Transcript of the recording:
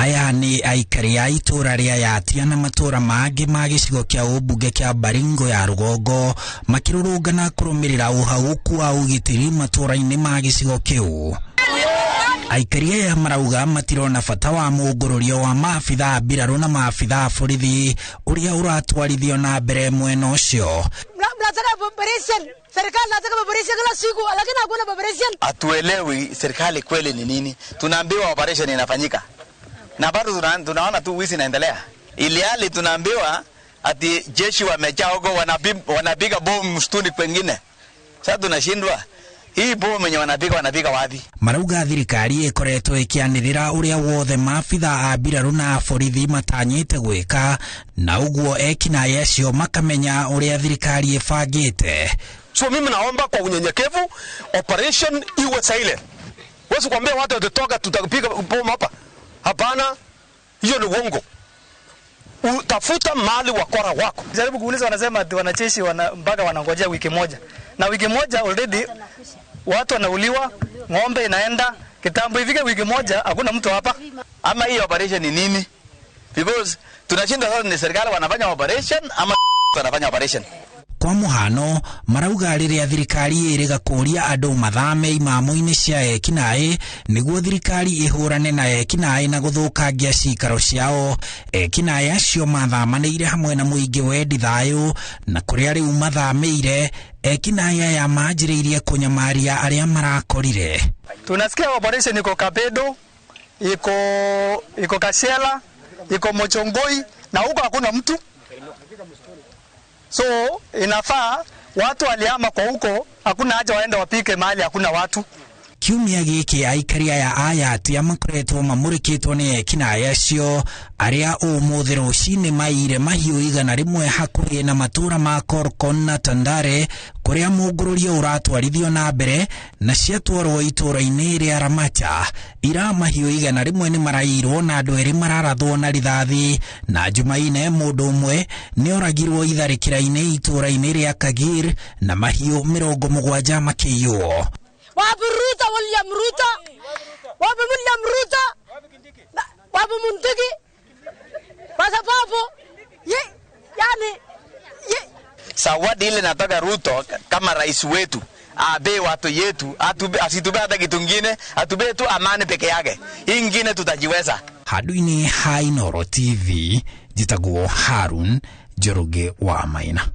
Aya nĩ aikari a itũũra rĩa Yatia na matũũra mangĩ ma gĩcigo kĩa ũmbunge kĩa Baringo ya rũgongo makĩrũrũngana kũrũmĩrĩra ũhagũku wa ũgitĩri matũũra-inĩ ma gĩcigo kĩu. Aikari aya marauga matirona bata wa mũngũrũrio wa maabitha a mbirarũ na maabitha a borithi ũrĩa ũratwarithio na mbere mwena ũcio. Mnataka operation, serikali nataka operation kila siku, lakini hakuna operation. Hatuelewi serikali kweli ni nini. Tunaambiwa operation inafanyika na bado tunaona tu wizi inaendelea, ilhali tunaambiwa ati jeshi wamejaa huko wanapiga bomu msituni kwengine. Sasa tunashindwa hii bomu yenye wanapiga wanapiga wapi? Marauga thirikari ĩkoretwo ĩkĩanĩrĩra ũrĩa wothe maabitha a mbirarũ na borithi matanyĩte gwĩka, na ũguo ekinaĩ acio makamenya ũrĩa thirikari ĩbangĩte. So mimi naomba kwa unyenyekevu operation iwe silent. Wewe kuambia watu watatoka tutapiga bomu hapa. Hapana, hiyo ni uongo. Utafuta mali wakora wako. Jaribu kuuliza, wanasema ati wanajeshi mpaka wanangojea wiki moja. Na wiki moja already watu wanauliwa, ng'ombe inaenda, kitambo ifike wiki moja hakuna mtu hapa. Ama hii operation ni nini? Because tunashinda sasa, ni serikali wanafanya operation ama wanafanya operation? Kwa mũhano marauga rĩrĩa thirikari ĩrĩga kũũria andũ mathame imamo-inĩ cia ekinaĩ nĩguo thirikari ĩhũrane na ekinaĩ na gũthũkangia cikaro ciao, ekinaĩ acio mathamanĩire hamwe na mũingĩ wendi thayũ, na kũrĩa rĩu mathamĩire ekinaĩ aya manjĩrĩirie kũnyamaria arĩa marakorire. Tunasikia operation iko Kapedo, iko Kashela, iko Mochongoi na huko hakuna mtu. So inafaa watu walihama kwa huko, hakuna haja waende wapike mahali hakuna watu. Kiumia gĩkĩ aikari aya a Yatia makoretwo mamũrĩkĩtwo nĩ ekinaĩ acio arĩa ũmũthĩ rũcinĩ maiyire mahiũ 100 hakuhĩ na matũũra ma Korkon na Tandare kũrĩa mũngũrũrio ũratwarithio na mbere na ciatwarwo itũũra-inĩ rĩa Ramacha. Ira mahiũ 100 nĩ maraiyirwo na andũ erĩ mararathwo na rithathi, na Jumaine mũndũ ũmwe nĩ oragirwo itharĩkĩra-inĩ itũũra-inĩ rĩa Kagir na mahiũ 70 makĩiywo. Wapi Ruto, William Ruto? Wapi William Ruto? Wapi Mundigi? Kwa sababu ye, yani, ye. Zawadi ile nataka Ruto kama rais wetu abe watu yetu, asitube hata kitu kingine, atube tu amani peke yake. Hii ingine tutajiweza. Handũ-inĩ ha Inooro TV, njĩtagwo Harun Njoroge wa Maina.